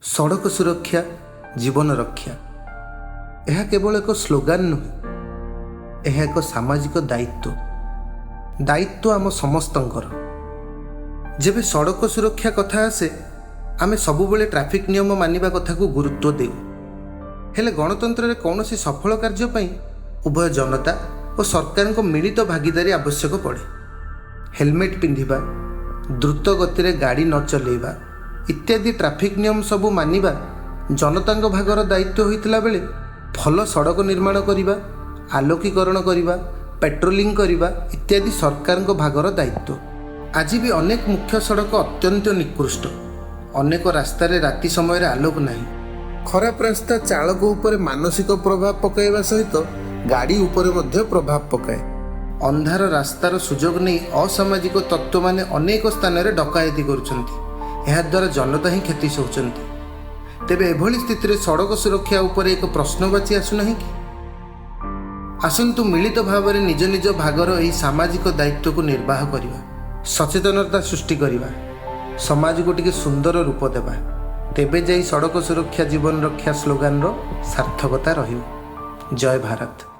ସଡ଼କ ସୁରକ୍ଷା ଜୀବନ ରକ୍ଷା, ଏହା କେବଳ ଏକ ସ୍ଲୋଗାନ ନୁହେଁ, ଏହା ଏକ ସାମାଜିକ ଦାୟିତ୍ୱ। ଦାୟିତ୍ୱ ଆମ ସମସ୍ତଙ୍କର। ଯେବେ ସଡ଼କ ସୁରକ୍ଷା କଥା ଆସେ, ଆମେ ସବୁବେଳେ ଟ୍ରାଫିକ୍ ନିୟମ ମାନିବା କଥାକୁ ଗୁରୁତ୍ୱ ଦେଉ। ହେଲେ ଗଣତନ୍ତ୍ରରେ କୌଣସି ସଫଳ କାର୍ଯ୍ୟ ପାଇଁ ଉଭୟ ଜନତା ଓ ସରକାରଙ୍କ ମିଳିତ ଭାଗିଦାରୀ ଆବଶ୍ୟକ ପଡ଼େ। ହେଲମେଟ୍ ପିନ୍ଧିବା, ଦ୍ରୁତ ଗତିରେ ଗାଡ଼ି ନ ଚଲେଇବା ଇତ୍ୟାଦି ଟ୍ରାଫିକ୍ ନିୟମ ସବୁ ମାନିବା ଜନତାଙ୍କ ଭାଗର ଦାୟିତ୍ୱ ହୋଇଥିଲା ବେଳେ ଭଲ ସଡ଼କ ନିର୍ମାଣ କରିବା, ଆଲୋକୀକରଣ କରିବା, ପେଟ୍ରୋଲିଂ କରିବା ଇତ୍ୟାଦି ସରକାରଙ୍କ ଭାଗର ଦାୟିତ୍ୱ। ଆଜି ବି ଅନେକ ମୁଖ୍ୟ ସଡ଼କ ଅତ୍ୟନ୍ତ ନିକୃଷ୍ଟ। ଅନେକ ରାସ୍ତାରେ ରାତି ସମୟରେ ଆଲୋକ ନାହିଁ। ଖରାପ ରାସ୍ତା ଚାଳକ ଉପରେ ମାନସିକ ପ୍ରଭାବ ପକାଇବା ସହିତ ଗାଡ଼ି ଉପରେ ମଧ୍ୟ ପ୍ରଭାବ ପକାଏ। ଅନ୍ଧାର ରାସ୍ତାର ସୁଯୋଗ ନେଇ ଅସାମାଜିକ ତତ୍ତ୍ୱମାନେ ଅନେକ ସ୍ଥାନରେ ଡକାୟତି କରୁଛନ୍ତି। ଏହାଦ୍ୱାରା ଜନତା ହିଁ କ୍ଷତି ସହୁଛନ୍ତି। ତେବେ ଏଭଳି ସ୍ଥିତିରେ ସଡ଼କ ସୁରକ୍ଷା ଉପରେ ଏକ ପ୍ରଶ୍ନବାଚୀ ଆସୁନାହିଁ କି? ଆସନ୍ତୁ ମିଳିତ ଭାବରେ ନିଜ ନିଜ ଭାଗର ଏହି ସାମାଜିକ ଦାୟିତ୍ୱକୁ ନିର୍ବାହ କରିବା, ସଚେତନତା ସୃଷ୍ଟି କରିବା, ସମାଜକୁ ଟିକେ ସୁନ୍ଦର ରୂପ ଦେବା। ତେବେ ଯାଇ ସଡ଼କ ସୁରକ୍ଷା ଜୀବନ ରକ୍ଷା ସ୍ଲୋଗାନର ସାର୍ଥକତା ରହିବ। ଜୟ ଭାରତ।